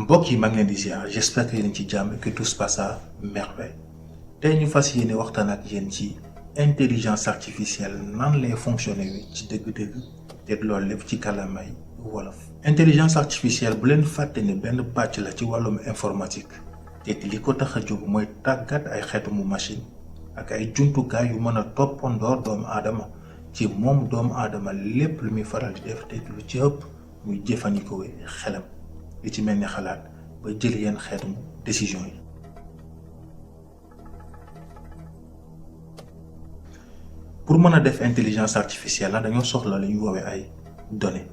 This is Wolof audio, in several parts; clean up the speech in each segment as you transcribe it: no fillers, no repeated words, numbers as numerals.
mbokk yi maa ngi leen di ziar j'espère que yéen ci jàmm et que tout se passe à merveille tey ñu fas yéene waxtaan ak yéen ci intelligence artificielle nan lay fonctionner ci dëgg-dëgg te loolu lépp ci kàllaamay wolof. intelligence artificielle bu leen fàtte ne benn pàcc la ci wàllum informatique te li ko tax a jóg mooy tàggat ay xeetu mu machine ak ay jumtukaay yu mën a toppandoor doomu aadama ci moom doomu aadama lépp lu muy faral di def te lu ci ëpp muy jëfandikoo xelam. li ci mel ni xalaat ba jël yenn xeetu décision yi. pour mën a def intelligence artificielle la dañoo soxla lu ñu woowee ay données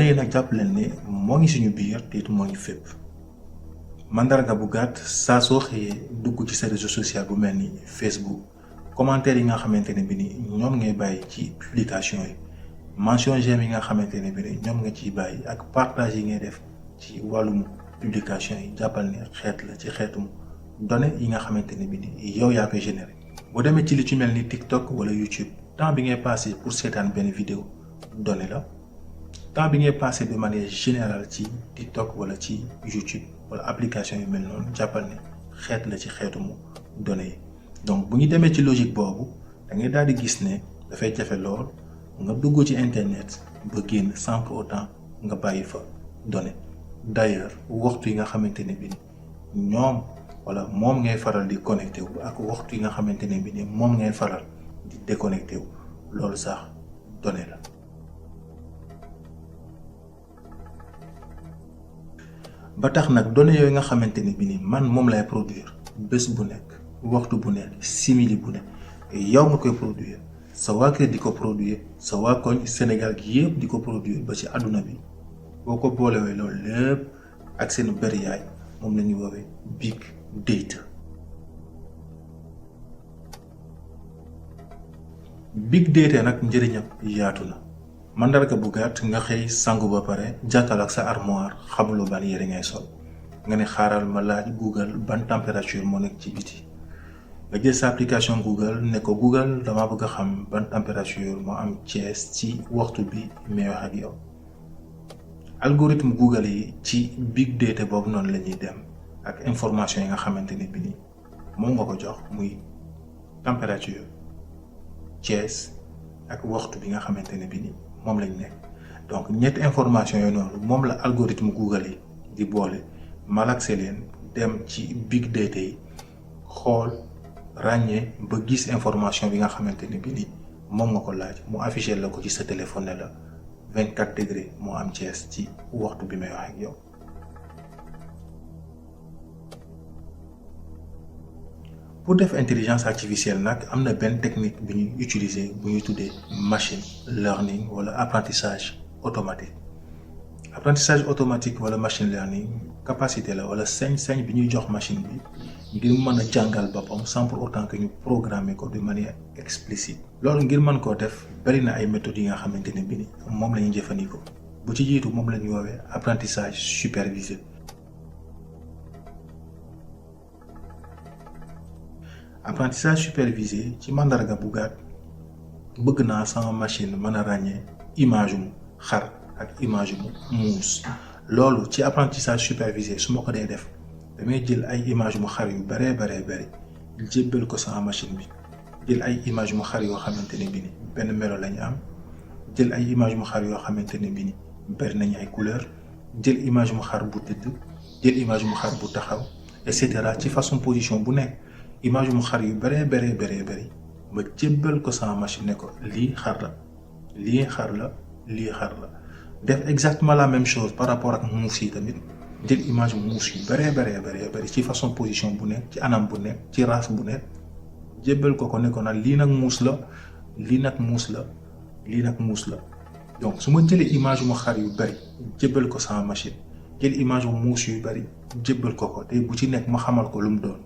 yi nag jàpp leen ne moo ngi suñu biir te it moo ngi fépp. mandarga bu gàtt saa soo xëyee dugg ci sa réseau social bu mel ni Facebook commentaire yi nga xamante ne bi ni ñoom ngay bàyyi ci publication yi mention j'aime yi nga xamante ne bi ni ñoom nga ciy bàyyi ak partage yi ngay def ci wàllum publication yi jàppal ne xeet la ci xeetum données yi nga xamante ne bi ni yow yaa koy généré. boo demee ci li ci mel ni TikTok wala YouTube temps bi ngay passé pour seetaan benn vidéo données la temps bi ngay passé de manière générale ci TikTok wala ci YouTube wala application yu mel noonu jàppal ne xeet la ci xeetum données yi. donc bu ñu demee ci logique boobu da ngay daal di gis ne dafay jafe lool nga dugg ci internet ba génn sans pour autant nga bàyyi fa données. d'ailleurs waxtu yi nga xamante ne bi ni ñoom wala moom ngay faral di connecté wu ak waxtu yi nga xamante ne bi ni moom ngay faral di déconnecté wu loolu sax données la. ba tax nag données yooyu nga xamante ne bi ni man moom lay produire bés bu nekk waxtu bu nekk simili bu nekk yow nga koy produire sa waa kër di ko produire sa waa koñ Sénégal gi yëpp di ko produire ba ci àdduna bi. boo ko boolewee loolu lépp ak seen bariyaay moom la ñuy woowee big data. big data nag njëriñam yaatu na mandarga bu gàtt nga xëy sangu ba pare jàkkal ak sa armoire xamuloo ban yére ngay sol nga ne xaaral ma laaj Google ban température moo nekk ci biti nga jël sa application Google ne ko Google dama bëgg a xam ban température moo am Thiès ci waxtu bi may wax ak yow. algorithme Google yi ci big data boobu noonu la ñuy dem ak information yi nga xamante ne bi ni moom nga ko jox muy température Thiès ak waxtu bi nga xamante ne bi ni moom lañ nekk. donc ñetti information yooyu noonu moom la algorithme Google yi di boole malaxé leen dem ci big data yi xool ràññee ba gis information bi nga xamante ne bi ni moom nga ko laaj mu affiché la ko ci sa téléphone ne la 24 degrés moo am Thiès ci waxtu bi may wax ak yow. pour def intelligence artificielle nag am na benn technique bu ñuy utiliser bu ñuy tuddee machine learning wala apprentissage automatique. apprentissage automatique wala machine learning capacité la wala sañ-sañ bi ñuy jox machine bi ngir mën a jàngal boppam sans pour autant que ñu programmer ko de manière explicite. loolu ngir mën koo def bari na ay méthodes yi nga xamante ne bi ni moom la ñuy jëfandikoo bu ci jiitu moom la ñuy woowee apprentissage supervisé. apprentissage supervisé ci mandarga bu gàtt bëgg naa sama machine mën a ràññee image mu xar ak image mu muus. loolu ci apprentissage supervisé su ma ko dee def damay jël ay image mu xar yu bari jébbal ko sama machine bi jël ay image mu xar yoo xamante ne bi ni benn melo lañu am jël ay image mu xar yoo xamante ne bi ni bari nañu ay couleur jël image mu xar bu tëdd jël image mu xar bu taxaw et cetera ci façon position bu nekk image mu xar yu bari ma jébbal ko sama machine ne ko lii xar la lii xar la lii xar la. def exactement la même chose par rapport ak muus yi tamit jël image muus yu bari ci façon position bu nekk ci anam bu nekk ci race bu nekk jébbal ko ne ko nag lii nag muus la lii nag muus la lii nag muus la. donc su ma jëlee image mu xar yu bari jébbal ko sama machine jël image muus yu bari jébbal ko te bu ci nekk ma xamal ko lu mu doon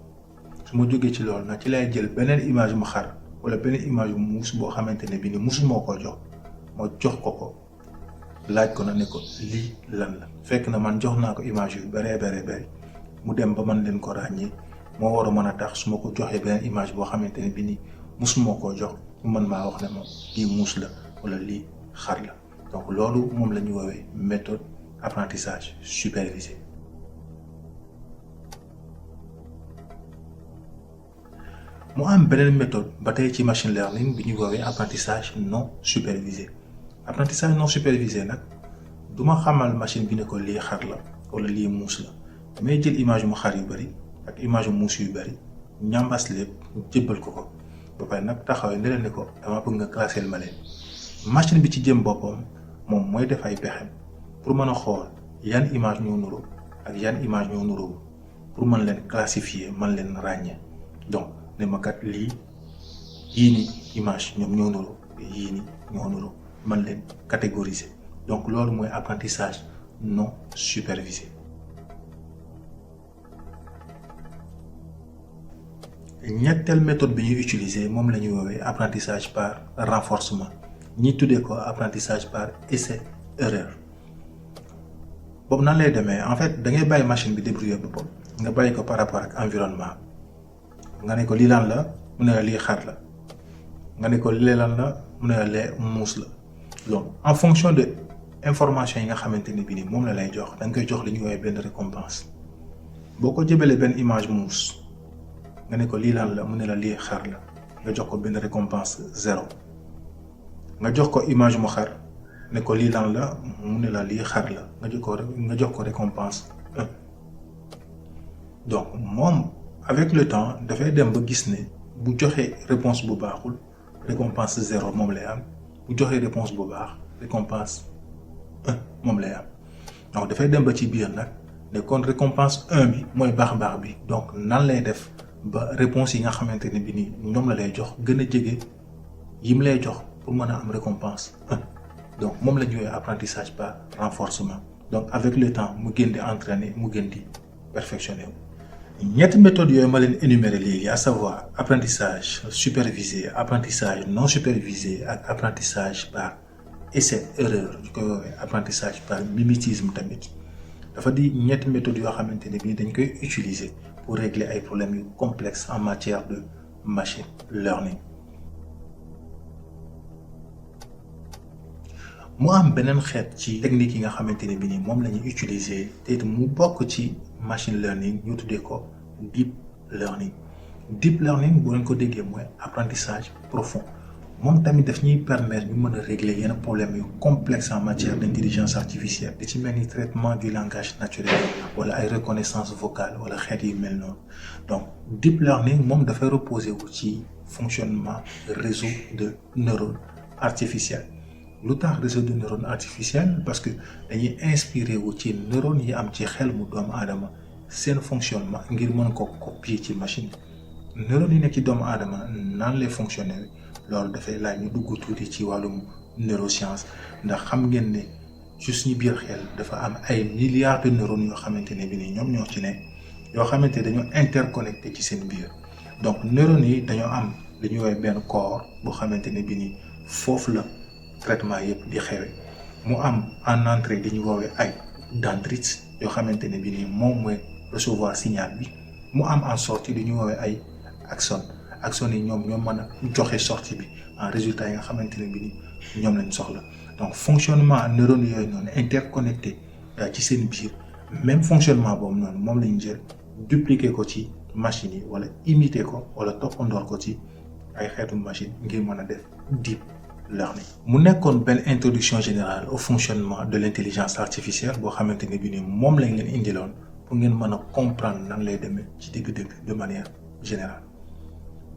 su ma jógee ci loolu nag ci lay jël beneen image mu xar wala beneen image muus boo xamante ne bi ni muus moo ko jox ma jox ko. laaj ko na ne ko lii lan la fekk na man jox naa ko image yu bari mu dem ba man leen ko ràññee moo war a mën a tax su ma ko joxee beneen image boo xamante ne bi ni musuma koo jox mu mën maa wax ne moom lii muus la wala lii xar la. donc loolu moom la ñuy woowee méthode apprentissage supervisé. mu am beneen méthode ba tey ci machine learning bi ñuy woowee apprentissage non supervisé. Apprentissage non supervisé nag du ma xamal machine bi ne ko lii xar la wala lii muus la damay jël image mu xar yu bari ak image mu muus yu bari ñambas lépp jébbal ko ba pare nag taxawee ne leen ne ko dama bëgg nga classer ma leen. machine bi ci jëm boppam moom mooy def ay pexem pour mën a xool yan image ñoo nuru ak yan image ñoo nuru pour mën leen classifier mën leen ràññee donc ne ma kat lii yii ni image ñoom ñoo nuru yii ni ñoo nuru mën leen catégoriser donc loolu mooy apprentissage non supervisé. ñetteel méthode bi ñuy utiliser moom la ñuy woowee apprentissage par renforcement ñi tuddee ko apprentissage par essai erreur. boobu nan lay demee en fait da ngay bàyyi machine bi débrouiller boppam nga bàyyi ko par rapport ak environnement nga ne ko lii lan la mu ne la lii xar la nga ne ko lii lan la mu ne la lee muus la donc en fonction de information yi nga xamante ni bi ni moom la lay jox da nga koy jox li ñuy woowee benn récompense. boo ko jëbalee benn image muus nga ne ko lii lan la mu ne la lii xar la nga jox ko benn récompense 0 nga jox ko image mu xar ne ko lii lan la mu ne la lii xar la nga jox ko récompense 1 donc moom avec le temps dafay dem ba gis ne bu joxee réponse bu baaxul récompense 0 moom lay am bu joxee réponse bu baax récompense 1 moom lay am donc dafay dem ba ci biir nag ne kon récompense 1 bi mooy baax bi donc nan lay def ba réponse yi nga xamante ne bi ni ñoom la lay jox gën a jege yi mu lay jox pour mën a am récompense 1 donc moom la ñuy apprentissage par renforcement donc avec le temps mu gën di entraîner mu gën di perfectionner wu. ñetti méthodes yooyu ma leen énumérer léegi à savoir apprentissage supervisé apprentissage non supervisé ak apprentissage par essai erreur ñu koy woowee apprentissage par mimétisme tamit dafa di ñetti méthodes yoo xamante ne bii dañ koy utiliser pour régler ay problèmes yu complexes en matière de machine learning. mu am beneen xeet ci technique yi nga xamante ne bii nii moom la ñuy utiliser te it mu bokk ci machine learning ñu tuddee ko deep learning. deep learning bu leen ko déggee mooy apprentissage profond moom tamit daf ñuy permettre ñu mën a régler yenn problèmes yu complexes en matière d'intelligence artificielle di ci mel ni traitement du langage naturel wala ay reconnaissance vocale wala xeet yu mel noonu donc deep learning moom dafay reposer wu ci fonctionnement réseau de neurones artificiels. lu tax réseau de neurones artificiels parce que dañuy inspiré wu ci neurones yi am ci xel mu doomu aadama seen fonctionnement ngir mën ko copier ci machine neurones yi nekk ci doomu aadama nan lay fonctionner loolu dafay laaj ñu dugg tuuti ci wàllum neuroscience ndax xam ngeen ne ci suñu biir xel dafa am ay milliards de neurones yoo xamante ne bi ni ñoom ñoo ci ne yoo xamante dañoo interconnecté ci seen biir donc neurones yi dañoo am li ñuy woowee benn corps boo xamante ne bi ni foofu la traitement yëpp di xewe mu am en entrée li ñuy woowee ay dendrites yoo xamante ne bi ni moom mooy recevoir signal bi mu am en sortie li ñuy woowee ay axones yi ñoom mën a joxe sortie bi en résultat yi nga xamante ne bi ni ñoom lañ soxla donc fonctionnement neurones yooyu noonu interconnecté ci seen biir même fonctionnement boobu noonu moom lañ jël dupliquer ko ci machines yi wala imiter ko wala toppandoor ko ci ay xeetu machine ngir mën a def deep learning. mu nekkoon benn introduction générale au fonctionnement de l'intelligence artificielle boo xamante ne bi ni moom lañ leen indiloon pour ngeen mën a comprendre nan lay demee ci dëgg-dëgg de manière générale.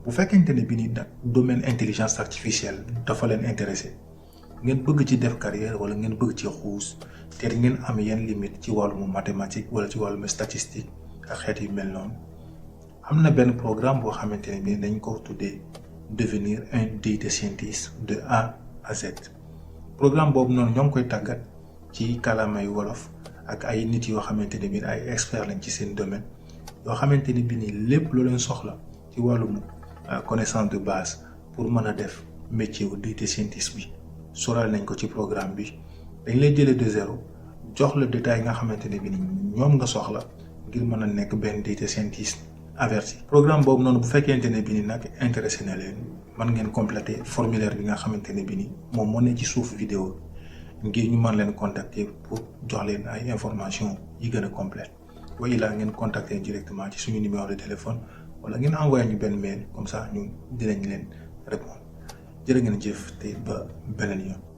bu fekkente ne bi ni nag domaine intelligence artificielle dafa leen intéressé ngeen bëgg ci def carrière wala ngeen bëgg ci xuus te ngeen am yenn limite ci wàllum mathématique wala ci wàllum statistique ak xeet yu mel noonu am na benn programme boo xamante ne bi dañ ko tuddee devenir un data scientist de A à Z. programme boobu noonu ñoo ngi koy tàggat ci kàllaamay wolof ak ay nit yoo xamante ne bi ay experts lañ ci seen domaine yoo xamante ne bi ni lépp loo leen soxla ci wàllum connaissance de base pour mën a def métier wu data scientist bi soral nañ ko ci programme bi dañ lay jëlee de zéro jox la détail yi nga xamante ne bi ni ñoom nga soxla ngir mën a nekk benn data scientist averti. programme boobu noonu bu fekkente ne bi ni nag intéressé na leen mën ngeen compléter formulaire bi nga xamante ne bi ni moom moo ne ci suuf vidéo ngir ñu mën leen contacter pour jox leen ay information yi gën a complète wa ilaa ngeen contacter directement ci suñu numéro de téléphone wala ngeen envoyé ñu benn mail comme ça ñun dinañ leen répondre jërë ngeen jëf te ba beneen yoon.